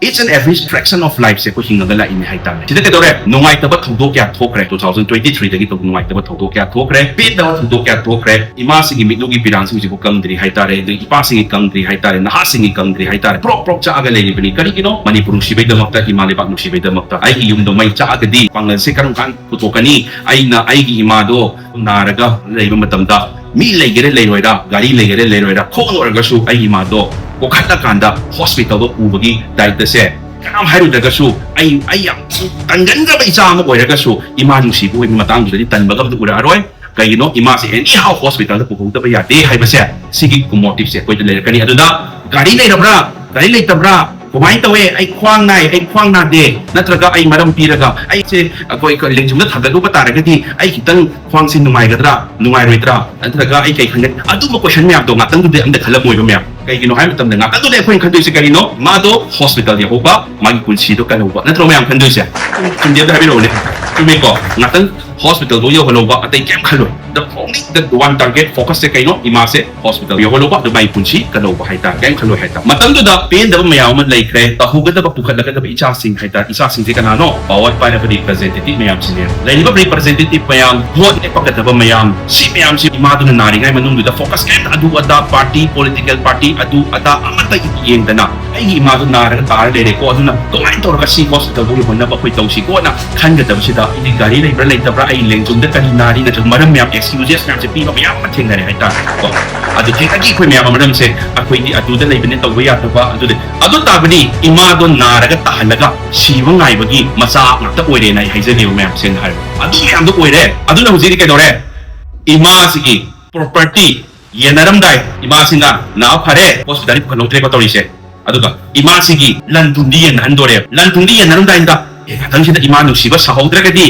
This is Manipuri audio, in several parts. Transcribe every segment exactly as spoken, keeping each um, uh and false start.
Each and every fraction of life ꯁꯦ ꯑꯩꯈꯣꯏ ꯍꯤꯡꯉꯒ ꯂꯥꯛꯏꯅꯦ ꯍꯥꯏꯇꯥꯔꯦ꯫ ꯁꯤꯗ ꯀꯩꯗꯧꯔꯦ? ꯅꯨꯡꯉꯥꯏꯇꯕ ꯊꯧꯗꯣꯛ ꯀꯌꯥ ꯊꯣꯛꯈ꯭ꯔꯦ꯫ Two thousand twenty three ꯗꯒꯤ ꯇꯧꯕ ꯅꯨꯡꯉꯥꯏꯇꯕ ꯊꯧꯗꯣꯛ ꯀꯌꯥ ꯊꯣꯛꯈ꯭ꯔꯦ, ꯄꯦꯟꯗꯕ ꯊꯧꯗꯣꯛ ꯀꯌꯥ ꯊꯣꯛꯈ꯭ꯔꯦ꯫ ꯏꯃꯥꯁꯤꯡꯒꯤ ꯃꯤꯠꯂꯨꯒꯤ ꯄꯤꯔꯥꯡꯁꯤ ꯍꯧꯖꯤꯛꯐꯥꯎ ꯀꯪꯗ꯭ꯔꯤ ꯍꯥꯏꯇꯥꯔꯦ, ꯑꯗꯒꯤ ꯏꯄꯥꯁꯤꯡꯒꯤ ꯀꯪꯗ꯭ꯔꯤ ꯍꯥꯏꯇꯥꯔꯦ, ꯅꯍꯥꯁꯤꯡꯒꯤ ꯀꯪꯗ꯭ꯔꯤ ꯍꯥꯏꯇꯥꯔꯦ, ꯄ꯭ꯔꯣꯛ ꯄ꯭ꯔꯣꯛ ꯆꯥꯛꯑꯒ ꯂꯩꯔꯤꯕꯅꯤ꯫ ꯀꯔꯤꯒꯤꯅꯣ? ꯃꯅꯤꯄꯨꯔ ꯅꯨꯡꯁꯤꯕꯩꯗꯃꯛꯇ, ꯏꯃꯥ ꯂꯩꯕꯥꯛ ꯅꯨꯡꯁꯤꯕꯩꯗꯃꯛꯇ꯫ ꯑꯩꯒꯤ ꯌꯨꯝꯗꯣ ꯃꯩ ꯆꯥꯛꯑꯒꯗꯤ ꯄꯥꯡꯒꯜꯁꯦ ꯀꯔꯝ ꯀꯥꯟ ꯄꯨꯊꯣꯛꯀꯅꯤ? ꯑꯩꯅ ꯑꯩꯒꯤ ꯏꯃꯥꯗꯣ ꯅꯥꯔꯒ ꯂꯩꯕ ꯃꯇꯝꯗ ꯃꯤ ꯂꯩꯒꯦꯔꯥ ꯂꯩꯔꯣꯏꯔꯥ, ꯒꯥꯔꯤ ꯂꯩꯒꯦꯔꯥ ꯂꯩꯔꯣꯏꯔꯥ, ꯈꯣꯡꯅ ꯑꯣꯏꯔꯒꯁꯨ ꯑꯩꯒꯤ ꯏꯃꯥꯗꯣ ꯄꯨꯈꯠꯂꯀꯥꯟꯗ ꯍꯣꯁꯄꯤꯇꯥꯜꯗ ꯄꯨꯕꯒꯤ ꯗꯥꯏꯇꯁꯦ ꯀꯅꯥꯝ ꯍꯥꯏꯔꯨꯗ꯭ꯔꯒꯁꯨ, ꯑꯩ ꯑꯩ ꯌꯥꯝ ꯇꯟꯒꯟꯈ꯭ꯔꯕ ꯏꯆꯥ ꯑꯃ ꯑꯣꯏꯔꯒꯁꯨ ꯏꯃꯥ ꯅꯨꯡꯁꯤꯕ ꯑꯣꯏꯕ ꯃꯇꯥꯡꯗꯨꯗꯗꯤ ꯇꯟꯕꯒ ꯑꯝꯇ ꯎꯔꯛꯑꯔꯣꯏ꯫ ꯀꯩꯒꯤꯅꯣ? ꯏꯃꯥꯁꯦ ꯑꯦꯅꯤ ꯍꯥꯎ ꯍꯣꯁꯄꯤꯇꯥꯜꯗ ꯄꯨꯍꯧꯗꯕ ꯌꯥꯗꯦ ꯍꯥꯏꯕꯁꯦ, ꯁꯤꯒꯤ ꯃꯣꯇꯤꯞꯁꯦ ꯑꯩꯈꯣꯏꯗ ꯂꯩꯔꯛꯀꯅꯤ꯫ ꯑꯗꯨꯗ ꯒꯥꯔꯤ ꯂꯩꯔꯕ꯭ꯔꯥ, ꯒꯥꯔꯤ ꯂꯩꯇꯕ꯭ꯔꯥ, ꯀꯃꯥꯏꯅ ꯇꯧꯋꯦ, ꯑꯩ ꯈ꯭ꯋꯥꯡ ꯅꯥꯏ, ꯑꯩ ꯈ꯭ꯋꯥꯡ ꯅꯥꯗꯦ, ꯅꯠꯇ꯭ꯔꯒ ꯑꯩ ꯃꯔꯝ ꯄꯤꯔꯒ ꯑꯩꯁꯦ ꯑꯩꯈꯣꯏ ꯂꯦꯡꯖꯨꯝꯗ ꯊꯥꯡꯒꯠꯂꯨꯕ ꯇꯥꯔꯒꯗꯤ ꯑꯩ ꯈꯤꯇꯪ ꯈ꯭ꯋꯥꯡꯁꯤ ꯅꯨꯡꯉꯥꯏꯒꯗ꯭ꯔꯥ, ꯅꯨꯡꯉꯥꯏꯔꯣꯏꯗ꯭ꯔꯥ, ꯅꯠꯇ꯭ꯔꯒ ꯑꯩ ꯀꯩ ꯈꯟꯒꯅꯤ? ꯑꯗꯨꯝꯕ ꯀꯣꯏꯁꯟ ꯃꯌꯥꯝꯗꯣ ꯉꯥꯛꯇꯪꯗꯨꯗꯤ ꯑꯝꯇ ꯈꯜꯂꯝꯃꯣꯏꯕ ꯃꯌꯥꯝ꯫ ꯀꯩꯒꯤꯅꯣ ꯍꯥꯏꯕ ꯃꯇꯝꯗ ꯉꯥꯛꯇꯪꯗꯨꯗꯤ ꯑꯩꯈꯣꯏꯅ ꯈꯟꯗꯣꯏꯁꯦ ꯀꯔꯤꯅꯣ? ꯃꯥꯗꯣ ꯍꯣꯁꯄꯤꯇꯥꯜ ꯌꯧꯍꯧꯕ, ꯃꯥꯒꯤ ꯄꯨꯟꯁꯤꯗꯣ ꯀꯜꯍꯧꯕ, ꯅꯠꯇ꯭ꯔꯣ ꯃꯌꯥꯝ ꯈꯟꯗꯣꯏꯁꯦ? ꯆꯨꯝꯗꯦ ꯑꯝꯇ ꯍꯥꯏꯕꯤꯔꯛꯎꯅꯦ꯫ ꯆꯨꯝꯃꯤꯀꯣ? ꯉꯥꯛꯇꯪ ꯍꯣꯁꯄꯤꯇꯥꯜꯗꯣ ꯌꯧꯍꯜꯍꯧꯕ, ꯑꯇꯩ ꯀꯩꯝ ꯈꯜꯂꯣꯏ꯫ The only the one target focus ꯁꯦ ꯀꯩꯅꯣ? ꯏꯃꯥꯁꯦ ꯍꯣꯁꯄꯤꯇꯥꯜ ꯌꯧꯍꯜꯍꯧꯕ, ꯑꯗꯨ ꯃꯥꯒꯤ ꯄꯨꯟꯁꯤ ꯀꯜꯍꯧꯕ ꯍꯥꯏꯇꯥꯔꯦ꯫ ꯀꯩꯝ ꯈꯜꯂꯣꯏ ꯍꯥꯏꯇꯥꯔꯦ꯫ ꯃꯇꯝꯗꯨꯗ ꯄꯦꯟꯗꯕ ꯃꯌꯥꯝ ꯑꯃ ꯂꯩꯈ꯭ꯔꯦ, ꯇꯧꯍꯧꯒꯗꯕ, ꯄꯨꯈꯠꯂꯒꯗꯕ ꯏꯆꯥꯁꯤꯡ ꯍꯥꯏꯇꯥꯔꯦ꯫ ꯏꯆꯥꯁꯤꯡꯁꯦ ꯀꯅꯥꯅꯣ? ꯄꯥꯋꯔ ꯄꯥꯏꯔꯕ ꯔꯤꯄ꯭ꯔꯖꯦꯟꯇꯦꯇꯤꯚ ꯃꯌꯥꯝꯁꯤꯅꯦ꯫ ꯂꯩꯔꯤꯕ ꯔꯤꯄ꯭ꯔꯖꯦꯟꯇꯦꯇꯤꯚ ꯃꯌꯥꯝ, ꯚꯣꯠ ꯂꯦꯞꯄꯛꯀꯗꯕ ꯃꯌꯥꯝ, ꯁꯤ ꯃꯌꯥꯝꯁꯤ ꯏꯃꯥꯗꯨꯅ ꯅꯥꯔꯤꯉꯩ ꯃꯅꯨꯡꯗꯨꯗ ꯐꯣꯀꯁ ꯀꯩꯝꯇ ꯑꯗꯨ ꯑꯗꯥ, ꯄꯥꯔꯇꯤ, ꯄꯣꯂꯤꯇꯤꯀꯦꯜ ꯄꯥꯔꯇꯤ, ꯑꯗꯨ ꯑꯗꯥ ꯑꯃꯠꯇ ꯌꯦꯡꯗꯅ ꯑꯩꯒꯤ ꯏꯃꯥꯗꯨ ꯅꯥꯔꯒ ꯇꯥꯔ ꯂꯩꯔꯦꯀꯣ, ꯑꯗꯨꯅ ꯀꯃꯥꯏꯅ ꯇꯧꯔꯒ ꯁꯤ ꯍꯣꯁꯄꯤꯇꯥꯜ ꯐꯥꯎ ꯌꯧꯍꯟꯅꯕ ꯑꯩꯈꯣꯏ ꯇꯧꯁꯤꯀꯣꯅ ꯈꯟꯒꯗꯕꯁꯤꯗ, ꯑꯩꯗꯤ ꯒꯥꯔꯤ ꯂꯩꯕ꯭ꯔꯥ ꯂꯩꯇꯕ꯭ꯔꯥ, ꯑꯩ ꯂꯦꯡꯖꯨꯝꯗ ꯀꯔꯤ ꯅꯥꯔꯤ, ꯅꯠꯇ꯭ꯔꯒ ꯃꯔꯝ ꯃꯌꯥꯝ, ꯑꯦꯛꯁꯀ꯭ꯌꯨꯖꯦꯁ ꯃꯌꯥꯝꯁꯦ ꯄꯤꯕ ꯃꯌꯥꯝ ꯑꯃ ꯊꯦꯡꯅꯔꯦ ꯍꯥꯏꯇꯥꯔꯦ ꯀꯣ꯫ ꯑꯗꯨ ꯊꯦꯡꯅꯈꯤ ꯑꯩꯈꯣꯏ ꯃꯌꯥꯝ ꯑꯃ꯫ ꯃꯔꯝꯁꯦ ꯑꯩꯈꯣꯏꯗꯤ ꯑꯗꯨꯗ ꯂꯩꯕꯅꯦ, ꯇꯧꯕ ꯌꯥꯗꯕ, ꯑꯗꯨꯗ ꯑꯗꯨ ꯇꯥꯕꯗꯤ ꯏꯃꯥꯗꯣ ꯅꯥꯔꯒ ꯇꯥꯍꯜꯂꯒ ꯁꯤꯕ ꯉꯥꯏꯕꯒꯤ ꯃꯆꯥ ꯉꯥꯛꯇ ꯑꯣꯏꯔꯦꯅ ꯑꯩ ꯍꯥꯏꯖꯒꯦꯕ ꯃꯌꯥꯝ, ꯁꯦꯡꯅ ꯍꯥꯏꯔꯕꯗ꯫ ꯑꯗꯨ ꯃꯌꯥꯝꯗꯣ ꯑꯣꯏꯔꯦ꯫ ꯑꯗꯨꯅ ꯍꯧꯖꯤꯛꯇꯤ ꯀꯩꯗꯧꯔꯦ? ꯏꯃꯥꯁꯤꯒꯤ ꯄ꯭ꯔꯣꯄꯔꯇꯤ ꯌꯦꯟꯅꯔꯝꯗꯥꯏ, ꯏꯃꯥꯁꯤꯅ ꯅꯥꯕ ꯐꯔꯦ, ꯍꯣꯁꯄꯤꯇꯥꯜꯗ ꯄꯨꯈꯠꯍꯧꯗ꯭ꯔꯦꯀꯣ ꯇꯧꯔꯤꯁꯦ꯫ ꯑꯗꯨꯒ ꯏꯃꯥꯁꯤꯒꯤ ꯂꯟ ꯊꯨꯝꯗꯤ ꯌꯦꯟꯅꯍꯟꯗꯣꯔꯦ꯫ ꯂꯟ ꯊꯨꯝꯗꯤ ꯌꯦꯟꯅꯔꯝꯗꯥꯏꯗ, ꯑꯦ, ꯉꯥꯛꯇꯪꯁꯤꯗ ꯏꯃꯥ ꯅꯨꯡꯁꯤꯕ ꯁꯥꯍꯧꯗ꯭ꯔꯒꯗꯤ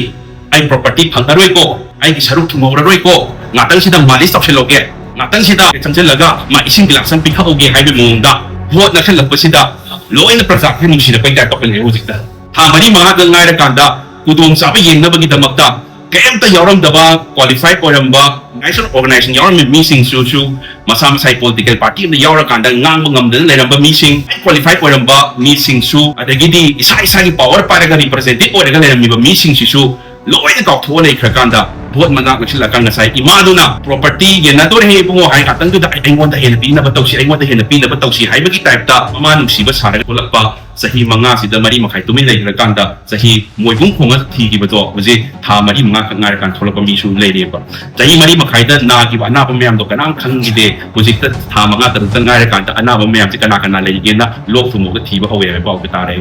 ꯑꯩ ꯄ꯭ꯔꯣꯄꯔꯇꯤ ꯐꯪꯉꯔꯣꯏꯀꯣ, ꯑꯩꯒꯤ ꯁꯔꯨꯛ ꯊꯨꯡꯍꯧꯔꯔꯣꯏꯀꯣ, ꯉꯥꯛꯇꯪꯁꯤꯗ ꯃꯥꯂꯤꯁ ꯇꯧꯁꯤꯜꯂꯧꯒꯦ, ꯉꯥꯛꯇꯪꯁꯤꯗ ꯆꯪꯁꯤꯜꯂꯒ ꯃꯥ ꯏꯁꯤꯡ ꯒꯤꯂꯥꯁ ꯑꯃ ꯄꯤꯊꯛꯍꯧꯒꯦ ꯍꯥꯏꯕꯒꯤ ꯃꯑꯣꯡꯗ ꯚꯣꯠ ꯅꯛꯁꯜꯂꯛꯄꯁꯤꯗ ꯂꯣꯏꯅ ꯄ꯭ꯔꯖꯥ ꯈꯔ ꯅꯨꯡꯁꯤꯔꯛꯄꯩ ꯇꯥꯏꯞ ꯇꯧꯈꯠꯂꯛꯑꯦ ꯍꯧꯖꯤꯛꯇ꯫ ꯊꯥ ꯃꯔꯤ ꯃꯉꯥꯗ ꯉꯥꯏꯔꯀꯥꯟꯗ ꯈꯨꯗꯣꯡꯆꯥꯕ ꯌꯦꯡꯅꯕꯒꯤꯗꯃꯛꯇ ꯀꯔꯤꯝꯇ ꯌꯥꯎꯔꯝꯗꯕ, ꯀ꯭ꯋꯥꯂꯤꯐꯥꯏ ꯑꯣꯏꯔꯝꯕ, ꯏꯁꯣꯔ organization ꯌꯥꯎꯔꯝꯃꯤꯕ ꯃꯤꯁꯤꯡꯁꯨꯁꯨ ꯃꯁꯥ ꯃꯁꯥꯒꯤ political party ꯑꯃꯗ ꯌꯥꯎꯔꯀꯥꯟꯗ ꯉꯥꯡꯕ ꯉꯝꯗꯅ ꯂꯩꯔꯝꯕ ꯃꯤꯁꯤꯡ, qualified ꯑꯣꯏꯔꯝꯕ ꯃꯤꯁꯤꯡꯁꯨ, ꯑꯗꯒꯤꯗꯤ ꯏꯁꯥ ꯏꯁꯥꯒꯤ power ꯄꯥꯏꯔꯒ representative ꯑꯣꯏꯔꯒ ꯂꯩꯔꯝꯃꯤꯕ ꯃꯤꯁꯤꯡꯁꯤꯁꯨ ꯂꯣꯏꯅ ꯀꯥꯎꯊꯣꯛꯑ ꯂꯩꯈ꯭ꯔꯀꯥꯟꯗ, vote ꯃꯅꯥꯛ ꯅꯛꯁꯤꯜꯂꯛꯑꯀꯥꯟꯗ ꯉꯁꯥꯏ ꯏꯃꯥꯗꯨꯅ property ꯌꯦꯟꯅꯗꯣꯔꯦ ꯏꯕꯨꯡꯉꯣ ꯍꯥꯏ ꯉꯥꯛꯇꯪꯗꯨꯗ ꯑꯩ, "ꯑꯩꯉꯣꯟꯗ ꯍꯦꯟꯅ ꯄꯤꯅꯕ ꯇꯧꯁꯤ, ꯑꯩꯉꯣꯟꯗ ꯍꯦꯟꯅ ꯄꯤꯅꯕ ꯇꯧꯁꯤ" ꯍꯥꯏꯕꯒꯤ type ꯇ ꯃꯃꯥ ꯅꯨꯡꯁꯤꯕ ꯁꯥꯔꯒ ꯊꯣꯛꯂꯛꯄ, ꯆꯍꯤ ꯃꯉꯥꯁꯤꯗ ꯃꯔꯤ ꯃꯈꯥꯏ ꯇꯨꯃꯤꯟ ꯂꯩꯈ꯭ꯔꯀꯥꯟꯗ ꯆꯍꯤ ꯃꯣꯏꯕꯨꯡ ꯈꯣꯡꯉ ꯊꯤꯈꯤꯕꯗꯣ ꯍꯧꯖꯤꯛ ꯊꯥ ꯃꯔꯤ ꯃꯉꯥ ꯈꯛ ꯉꯥꯏꯔꯀꯥꯟꯗ ꯊꯣꯛꯂꯛꯄ ꯃꯤꯁꯨ ꯂꯩꯔꯤꯑꯕ꯫ ꯆꯍꯤ ꯃꯔꯤ ꯃꯈꯥꯏꯗ ꯅꯥꯈꯤꯕ ꯑꯅꯥꯕ ꯃꯌꯥꯝꯗꯣ ꯀꯅꯥꯝ ꯈꯪꯈꯤꯗꯦ꯫ ꯍꯧꯖꯤꯛꯇ ꯊꯥ ꯃꯉꯥ ꯇꯔꯨꯛꯇ ꯉꯥꯏꯔꯀꯥꯟꯗ ꯑꯅꯥꯕ ꯃꯌꯥꯝꯁꯦ ꯀꯅꯥ ꯀꯅꯥ ꯂꯩꯒꯦꯅ ꯂꯣꯛ ꯊꯨꯡꯉꯒ ꯊꯤꯕ ꯍꯧꯋꯦ ꯍꯥꯏꯕ ꯄꯥꯎꯁꯦ ꯇꯥꯔꯦ꯫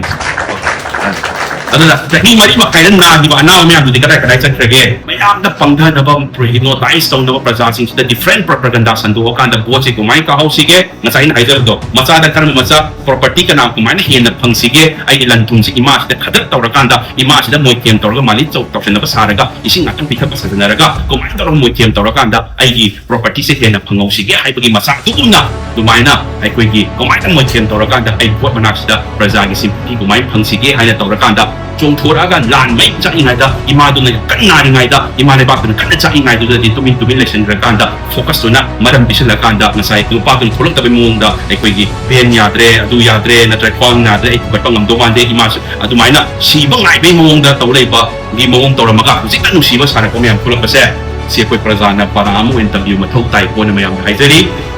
ꯑꯗꯨꯅ ꯆꯍꯤ ꯃꯔꯤ ꯃꯈꯥꯏꯗ ꯅꯥꯈꯤꯕ ꯑꯅꯥꯕ ꯃꯌꯥꯝꯗꯨꯗꯤ ꯀꯗꯥꯏ ꯀꯗꯥꯏ ꯆꯠꯈ꯭ꯔꯒꯦ? ꯃꯌꯥꯝꯗ ꯄꯪꯊꯅꯕ, hypnotize ꯇꯧꯅꯕ, ꯄ꯭ꯔꯖꯥꯁꯤꯡꯁꯤꯗ different propaganda ꯁꯟꯗꯣꯛꯑꯀꯥꯟꯗ vote ꯁꯦ ꯀꯃꯥꯏꯅ ꯀꯥꯍꯧꯁꯤꯒꯦ? ꯉꯁꯥꯏ ꯑꯩꯅ ꯍꯥꯏꯖꯕꯗꯣ, ꯃꯆꯥꯗ ꯀꯔꯝꯕ ꯃꯆꯥ, property ꯀꯅꯥ ꯀꯃꯥꯏꯅ ꯍꯦꯟꯅ ꯐꯪꯁꯤꯒꯦ? ꯑꯩꯒꯤ ꯂꯟ ꯊꯨꯝꯁꯤ ꯏꯃꯥꯁꯤꯗ ꯈꯗꯛ ꯇꯧꯔꯀꯥꯟꯗ, ꯏꯃꯥꯁꯤꯗ ꯃꯣꯏꯊꯦꯝ ꯇꯧꯔꯒ, ꯃꯥꯂꯤ ꯆꯧ ꯇꯧꯁꯤꯟꯅꯕ ꯁꯥꯔꯒ, ꯏꯁꯤꯡ ꯉꯥꯛꯇꯪ ꯄꯤꯊꯛꯄ ꯁꯥꯖꯟꯅꯔꯒ, ꯀꯃꯥꯏꯅ ꯇꯧꯔꯒ ꯃꯣꯏꯊꯦꯝ ꯇꯧꯔꯀꯥꯟꯗ ꯑꯩꯒꯤ property ꯁꯦ ꯍꯦꯟꯅ ꯐꯪꯍꯧꯁꯤꯒꯦ ꯍꯥꯏꯕꯒꯤ ꯃꯆꯥꯛ ꯑꯗꯨꯒꯨꯝꯅ, ꯑꯗꯨꯃꯥꯏꯅ ꯑꯩꯈꯣꯏꯒꯤ ꯀꯃꯥꯏꯅ ꯃꯣꯏꯊꯦꯝ ꯇꯧꯔꯀꯥꯟꯗ ꯑꯩ vote ꯃꯅꯥꯛꯁꯤꯗ ꯄ꯭ꯔꯖꯥꯒꯤ sympathy ꯀꯃꯥꯏꯅ ꯐꯪꯁꯤꯒꯦ ꯍꯥꯏꯅ ꯇꯧꯔꯀꯥꯟꯗ, ꯆꯣꯡꯊꯣꯔꯛꯑꯒ ꯂꯥꯟ ꯃꯩ ꯆꯥꯛꯏꯉꯩꯗ, ꯏꯃꯥꯗꯨꯅ ꯀꯟꯅ ꯅꯥꯔꯤꯉꯩꯗ, ꯏꯃꯥ ꯂꯩꯕꯥꯛꯇꯨꯅ ꯀꯟꯅ ꯆꯥꯛꯏꯉꯩꯗꯨꯗꯗꯤ ꯇꯨꯃꯤꯟ ꯇꯨꯃꯤꯟ ꯂꯩꯁꯤꯟꯈ꯭ꯔꯀꯥꯟꯗ, focus ꯇꯨꯅ ꯃꯔꯝ ꯄꯤꯁꯤꯜꯂꯀꯥꯟꯗ, ꯉꯁꯥꯏ ꯅꯨꯄꯥꯗꯨꯅ ꯊꯣꯛꯂꯛꯇꯕꯩ ꯃꯑꯣꯡꯗ ꯑꯩꯈꯣꯏꯒꯤ ꯚꯦꯟ ꯌꯥꯗ꯭ꯔꯦ, ꯑꯗꯨ ꯌꯥꯗ꯭ꯔꯦ, ꯅꯠꯇ꯭ꯔꯒ ꯈ꯭ꯋꯥꯡ ꯅꯥꯗ꯭ꯔꯦ, ꯑꯩ ꯐꯨꯒꯠꯄ ꯉꯝꯗꯧ ꯃꯥꯟꯗꯦ, ꯏꯃꯥꯁꯨ ꯑꯗꯨꯃꯥꯏꯅ ꯁꯤꯕ ꯉꯥꯏꯕꯩ ꯃꯑꯣꯡꯗ ꯇꯧ ꯂꯩꯕꯒꯤ ꯃꯑꯣꯡ ꯇꯧꯔꯝꯃꯒ, ꯍꯧꯖꯤꯛꯇ ꯅꯨꯡꯁꯤꯕ ꯁꯥꯔꯛꯄ ꯃꯌꯥꯝ ꯊꯣꯛꯂꯛꯄꯁꯦ, ꯁꯤ ꯑꯩꯈꯣꯏ ꯄ꯭ꯔꯖꯥꯅ ꯄꯥꯔꯥ ꯑꯃ ꯑꯣꯏꯅ ꯇꯝꯕꯤꯕ ꯃꯊꯧ ꯇꯥꯏ ꯀꯣꯟꯅ ꯃꯌꯥꯝꯗ ꯍꯥꯏꯖꯔꯤ꯫